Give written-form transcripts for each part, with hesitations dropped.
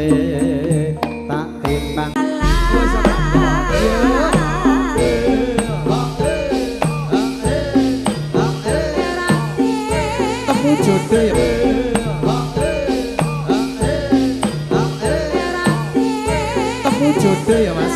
tresnane tak timbang. Temu jodoh ya. Temu jodoh ya Mas.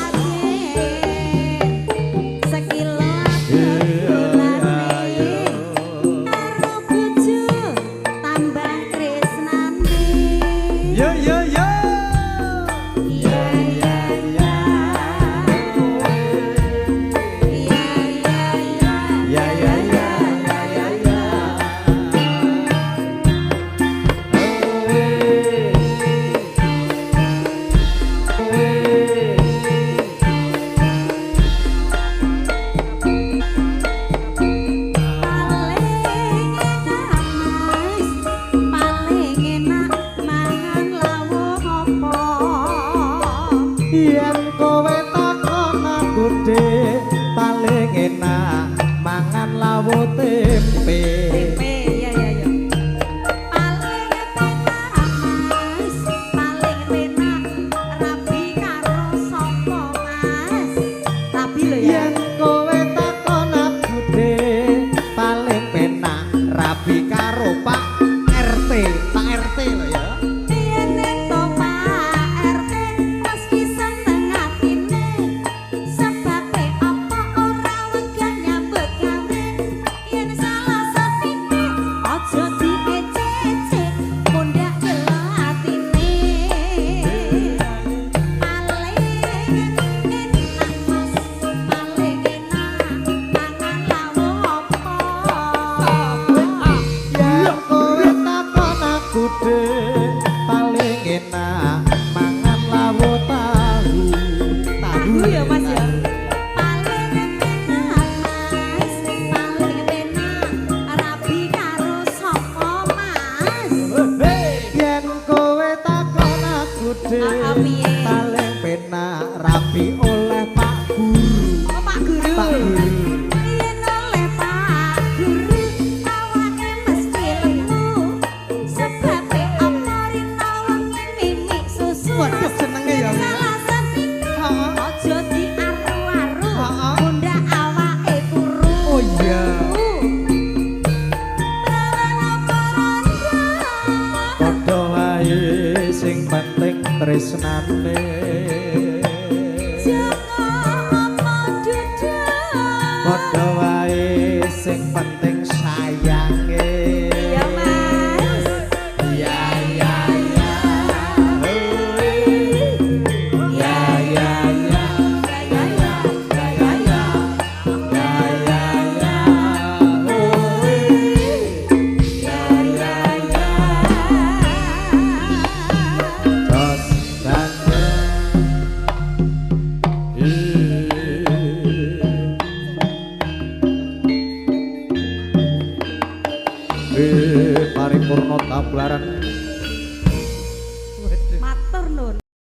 Yen kowe takon aku Dik, paling enak mangan lawuh tempe. Tempe, iya iya iya. Paling penak Mas, paling penak rabi karo sapa Mas? Rabi lho ya. Yen kowe takon aku Dik, paling penak rabi karo Pak RT, Pak RT lho ya. Paling enak mangan lawuh tahu. Tahu ya Mas ya. Paling enak Mas, paling enak rabi karo sapa Mas? Yen kowe takon aku Dik, paling penak rabi oleh Pak Guru. Oh, Pak Guru. Pak Guru. Yen oleh Pak Guru awake mesti lemu. Sebabe apa rina wengi mimik susu. Waduh senenge ya. Salah satine aja diaru-aru, bunda awake kuru. Oh iya. Prawan apa rondo? Padha wae sing penting tresnane. Joko apa dudu? Padha wae sing penting sayange. Iya Mas. Ya ya ya. Ya ya ya. Ya ya ya ya ya. Ya ya ya. Ya ya ya. Jos gandeng. Paripurna tablaran